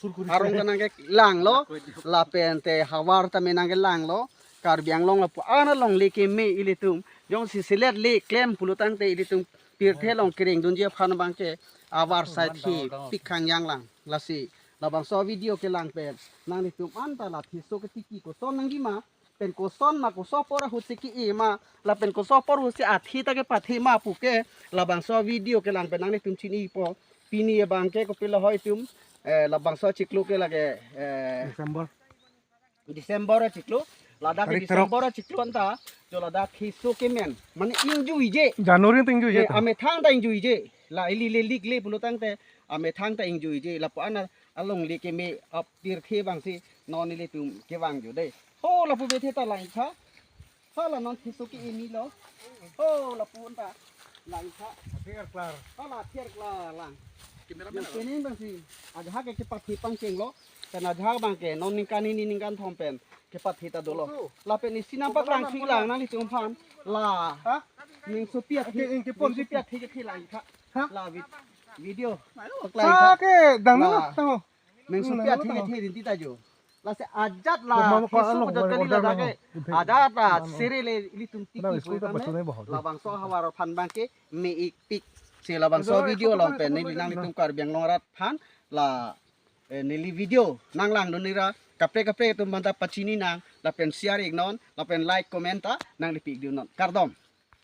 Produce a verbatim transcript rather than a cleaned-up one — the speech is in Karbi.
Sur arong ta nangkelanglo, lapen te havar tame nangkelanglo. Karbi Anglong lapu-an alongle keme ilitum jongsi selet le klem pulotangte ilitum pirthe along kereng dunji aphan abangke avar sai thepik khangjang lang. Lasi labangso video kelang pen nanglitum anta la thiso ketiki koson nangji ma, pen koson ma, koso apor ahut si ke-e ma, lapen koso apor ahut si athi ta kepathe ma puke labangso video kelang pen nanglitum chinipo. Pini abangke kopilo hoi itum, eh, labangso achiklo ke lake, eh, December. December achiklo, ladak ke tarik terok. December achiklo anta, jo ladak thiso kemen, mane ingjuije. January ta ingjuije. Eh, ta. Amethang ta ingjuije. La ili le lik le pulotangte amethang ta ingjuije. Lapu-an alongle keme apirthe abangsi non ilitum kevangjo dei. Ho lapu bethe ta langtha. Hala non thiso ke-emelo. Ho lapu anta langtha. Athiar klar. Hala athiar klar lang. Cameraman. Yang kening abangsi ajahak ke kepathe pangchenglo. Pen ajahak abangke non ningkan hini ningkan thom pen kepathe ta dolo. Lapen isi nangpaklang thik lang nanglitum aphan. La. Ha? Ning sopi athe. Oke, ingke pon ning sopi athe kethe langtha. Ha? La vid-, video. Ayo, ha, klangtha. Ke dang la. Nang tang. Ning sopi athe kethe rinti ta jo. Lasi ajat la. Mama ko thiso alo, kejat kali order ladak ke. Ajat la. Mama. Sere le ilitum tiki. School ta pachunai bahut. Labangso havar aphan abangke me-ik pik. Si labangso video along pen neli nanglitum Karbi Anglong arat aphan la, eh, neli video nanglangdun ira kaprek kaprek atum aphanta pachini nang lapen share iknon lapen like comment ta nanglipikdunnon. Kardom.